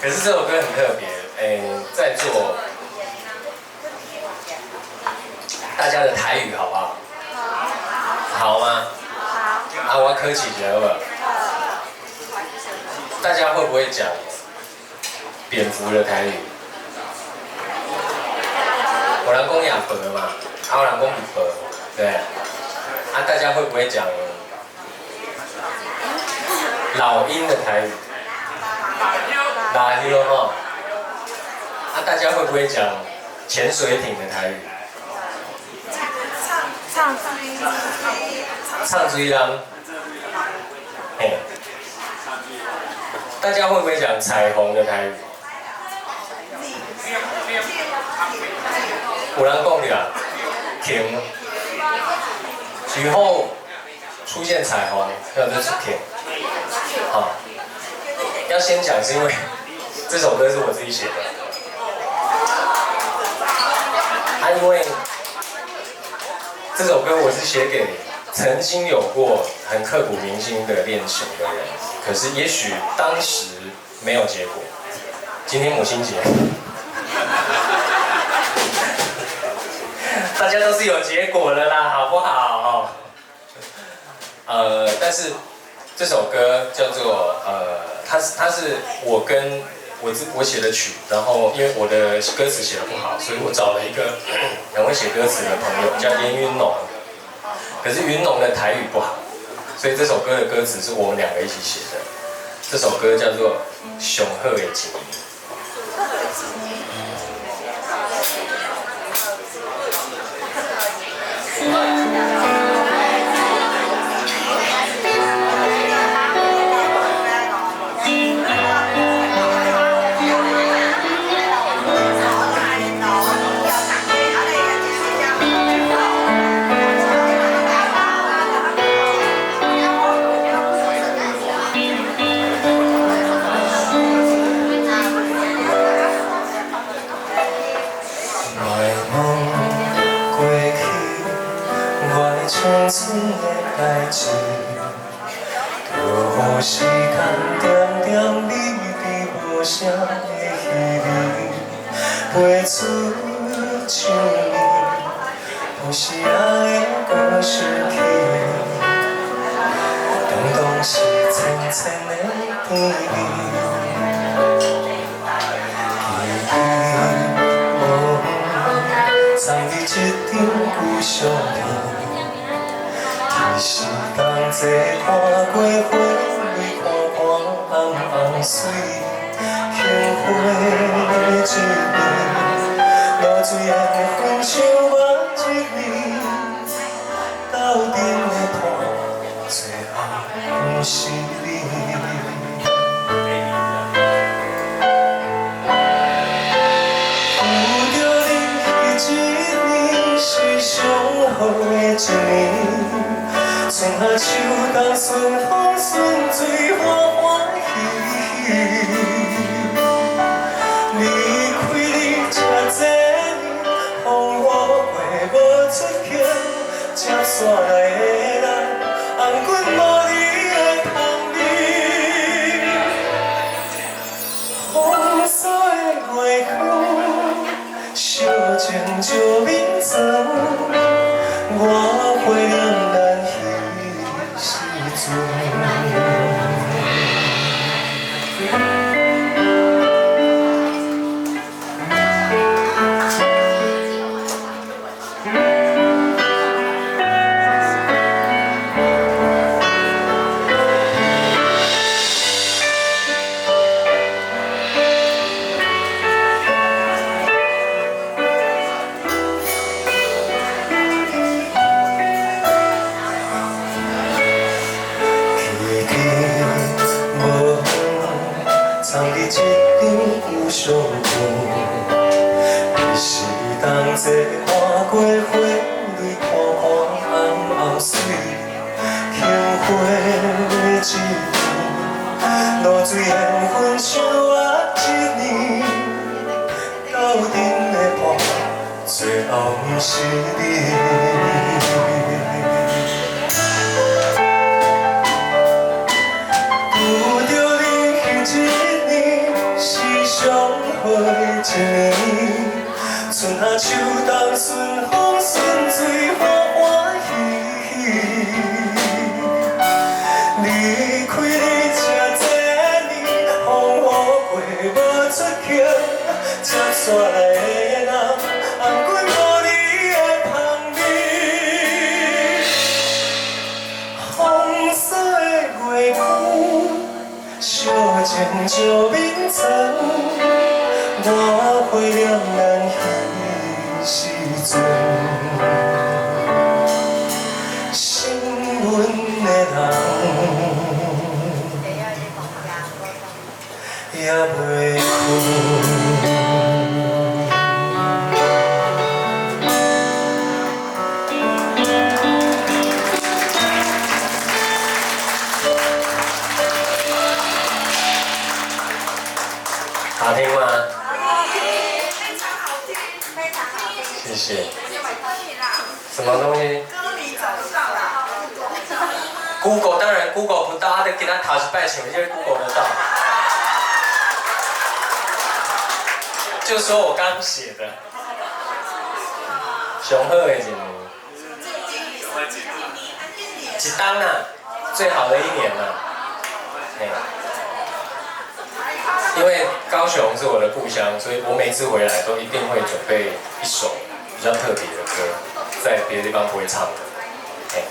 可是這首歌很特別，在座大家的台語好不好？好嗎？好。啊，我客氣一下好不好？大家會不會講蝙蝠的台語？有人講亞伯嘛，啊有人講魚伯，對。啊，大家會不會講老鷹的台語？拉希咯吼。啊，大家會不會講潛水艇的台語？唱水。唱水人。嘿。大家會不會講彩虹的台語？有人講對啊，停。雨後出現彩虹，要就是停。好，要先講是因為這首歌是我自己寫的。啊，因為這首歌我是寫給曾經有過很刻骨銘心的戀情的人，可是也許當時沒有結果。今天母親節，大家都是有結果的啦，好不好？但是這首歌叫做它是我跟我寫的曲，然後因為我的歌詞寫得不好，所以我找了一個很會寫歌詞的朋友，叫嚴雲農。可是雲農的台語不好，所以這首歌的歌詞是我們兩個一起寫的。這首歌叫做《上好的一年》。青春的代誌，著予時間點點滴滴無聲的稀微，飛出像暝，有時仔會閣想起，當當是淺淺的甜味，記憶無遠，藏佇這張舊相片。是同齊看過花蕊，看看紅紅水，幸福的一年，露水緣分像目一暝，斗陣的伴，最後毋是你。拄著你彼一年，是上好的一年。春夏秋冬，順風順水，歡歡喜喜。離開你這濟年，風雨過無出口，接煞來的人，頷頸無你的香味。風雪的月光，相情照眠床，我回念咱彼時陣。藏佇這張舊相片，彼時同齊看過花蕊，看看紅紅水，幸福的一年，露水緣分像我一年，斗陣的伴，最後毋是你。拄著你彼一年，是花一暝，春夏秋冬順風順水歡歡喜喜。離開你這濟年，風雨過無出奇，接煞來的人，頷頸無你的香味。風雪的月久，相情照眠床，我懷念咱彼時陣，心阮的人也袂睏。好聽嗎？非常好聽，非常好聽。謝謝。什麼東西？歌名找不到啦。 Google 當然 Google 不到，啊，得給他頭一擺唱，就 Google 得到。就說我剛寫的，上好的一年，一冬啊，最好的一年啊，嘿。因為高雄是我的故鄉，所以我每次回來都一定會準備一首比較特別的歌，在別的地方不會唱的。嘿。